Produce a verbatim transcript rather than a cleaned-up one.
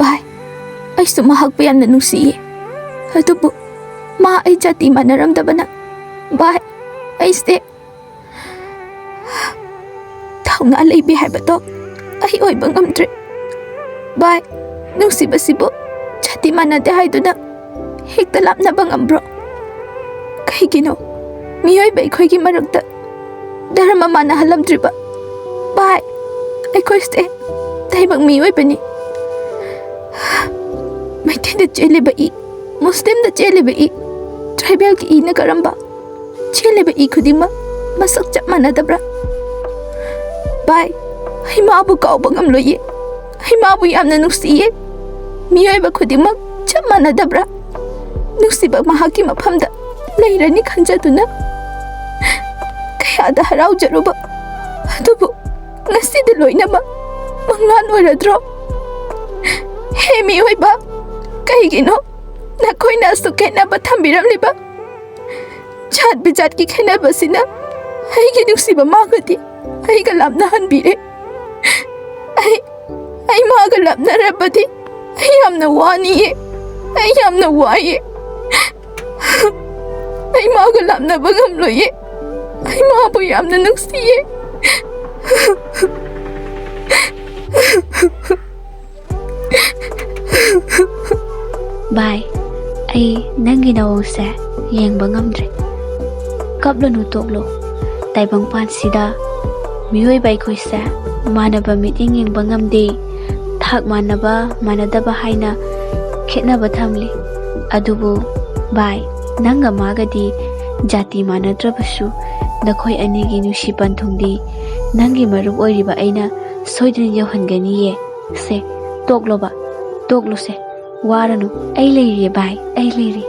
ꯚꯥꯏ, ꯑꯩꯁꯨ ꯃꯍꯥꯛꯄꯨ ꯌꯥꯝꯅ ꯅꯨꯡꯁꯤꯌꯦ꯫ ꯑꯗꯨꯕꯨ ꯃꯥ ꯑꯩ ꯖꯥꯇꯤ ꯃꯥꯟꯅꯔꯝꯗꯕꯅ, ꯚꯥꯏ, ꯑꯩꯁꯦ ꯊꯧꯅꯥ ꯂꯩꯕꯤ ꯍꯥꯏꯕꯗꯣ ꯑꯩ ꯑꯣꯏꯕ ꯉꯝꯗ꯭ꯔꯦ꯫ ꯚꯥꯏ, ꯅꯨꯡꯁꯤꯕꯁꯤꯕꯨ ꯖꯥꯇꯤ ꯃꯥꯟꯅꯗꯦ ꯍꯥꯏꯗꯨꯅ ꯍꯦꯛꯇ ꯂꯥꯞꯅꯕ ꯉꯝꯕ꯭ꯔꯣ? ꯀꯩꯒꯤꯅꯣ ꯃꯤꯑꯣꯏꯕ ꯑꯩꯈꯣꯏꯒꯤ ꯃꯔꯛꯇ ꯙꯔꯃ ꯃꯥꯟꯅꯍꯜꯂꯝꯗ꯭ꯔꯤꯕ? ꯚꯥꯏ, ꯑꯩꯈꯣꯏꯁꯦ ꯇꯥꯏꯕꯪ ꯃꯤꯑꯣꯏꯕꯅꯤ꯫ ꯃꯩꯇꯩꯗ ꯆꯦꯜꯂꯤꯕ ꯏ, ꯃꯨꯁꯂꯤꯝꯗ ꯆꯦꯜꯂꯤꯕ ꯏ, ꯇ꯭ꯔꯥꯏꯕꯦꯜꯒꯤ ꯏꯅ ꯀꯔꯝꯕ? ꯆꯦꯜꯂꯤꯕ ꯏ ꯈꯨꯗꯤꯡꯃꯛ ꯃꯁꯛ ꯆꯞ ꯃꯥꯟꯅꯗꯕ꯭ꯔꯥ? ꯚꯥꯏ, ꯑꯩ ꯃꯥꯕꯨ ꯀꯥꯎꯕ ꯉꯝꯂꯣꯏꯌꯦ꯫ ꯑꯩ ꯃꯥꯕꯨ ꯌꯥꯝꯅ ꯅꯨꯡꯁꯤꯌꯦ꯫ ꯃꯤꯑꯣꯏꯕ ꯈꯨꯗꯤꯡꯃꯛ ꯆꯞ ꯃꯥꯟꯅꯗꯕ꯭ꯔꯥ? ꯅꯨꯡꯁꯤꯕ ꯃꯍꯥꯛꯀꯤ ꯃꯐꯝꯗ ꯂꯩꯔꯅꯤ ꯈꯟꯖꯗꯨꯅ ꯀꯌꯥꯗ ꯍꯔꯥꯎꯖꯔꯨꯕ, ꯑꯗꯨꯕꯨ ꯉꯁꯤꯗꯤ ꯂꯣꯏꯅꯃꯛ ꯃꯪꯂꯥꯟ ꯑꯣꯏꯔꯗ꯭ꯔꯣ? ꯍꯦ ꯃꯤꯑꯣꯏꯕ, ꯀꯩꯒꯤꯅꯣ ꯅꯈꯣꯏꯅ ꯑꯁꯨꯛ ꯈꯦꯠꯅꯕ ꯊꯝꯕꯤꯔꯝꯂꯤꯕ? ꯖꯥꯠ ꯕꯤꯖꯥꯠꯀꯤ ꯈꯦꯠꯅꯕꯁꯤꯅ ꯑꯩꯒꯤ ꯅꯨꯡꯁꯤꯕ ꯃꯥꯒꯗꯤ ꯑꯩꯒ ꯂꯥꯞꯅꯍꯟꯕꯤꯔꯦ꯫ ꯑꯩ, ꯑꯩ ꯃꯥꯒ ꯂꯥꯞꯅꯔꯕꯗꯤ ꯑꯩ ꯌꯥꯝꯅ ꯋꯥꯅꯤꯌꯦ꯫ ꯑꯩ ꯌꯥꯝꯅ ꯋꯥꯏꯌꯦ꯫ ꯑꯩ ꯃꯥꯒ ꯂꯥꯞꯅꯕ ꯉꯝꯂꯣꯏꯌꯦ꯫ ꯑꯩ ꯃꯥꯕꯨ ꯌꯥꯝꯅ ꯅꯨꯡꯁꯤꯌꯦ꯫ ꯚꯥꯏ, ꯑꯩ ꯅꯪꯒꯤ ꯅꯑꯣꯡꯁꯦ ꯌꯦꯡꯕ ꯉꯝꯗ꯭ꯔꯦ꯫ ꯀꯞꯂꯨꯅꯨ, ꯇꯣꯛꯂꯣ꯫ ꯇꯥꯏꯕꯪꯄꯥꯟꯁꯤꯗ ꯃꯤꯑꯣꯏꯕ ꯑꯩꯈꯣꯏꯁꯦ ꯃꯥꯟꯅꯕ ꯃꯤꯠꯌꯦꯡ ꯌꯦꯡꯕ ꯉꯝꯗꯦ꯫ ꯊꯥꯛ ꯃꯥꯟꯅꯕ ꯃꯥꯟꯅꯗꯕ ꯍꯥꯏꯅ ꯈꯦꯠꯅꯕ ꯊꯝꯂꯤ꯫ ꯑꯗꯨꯕꯨ ꯚꯥꯏ, ꯅꯪꯒ ꯃꯥꯒꯗꯤ ꯖꯥꯇꯤ ꯃꯥꯟꯅꯗ꯭ꯔꯕꯁꯨ ꯅꯈꯣꯏ ꯑꯅꯤꯒꯤ ꯅꯨꯡꯁꯤ ꯄꯟꯊꯨꯡꯗꯤ ꯅꯪꯒꯤ ꯃꯔꯨꯞ ꯑꯣꯏꯔꯤꯕ ꯑꯩꯅ ꯁꯣꯏꯗꯅ ꯌꯧꯍꯟꯒꯅꯤꯌꯦ꯫ ꯁꯦ, ꯇꯣꯛꯂꯣꯕ, ꯇꯣꯛꯂꯣꯁꯦ꯫ ꯋꯥꯔꯅꯨ, ꯑꯩ ꯂꯩꯔꯤꯌꯦ ꯚꯥꯏ, ꯑꯩ ꯂꯩꯔꯤ꯫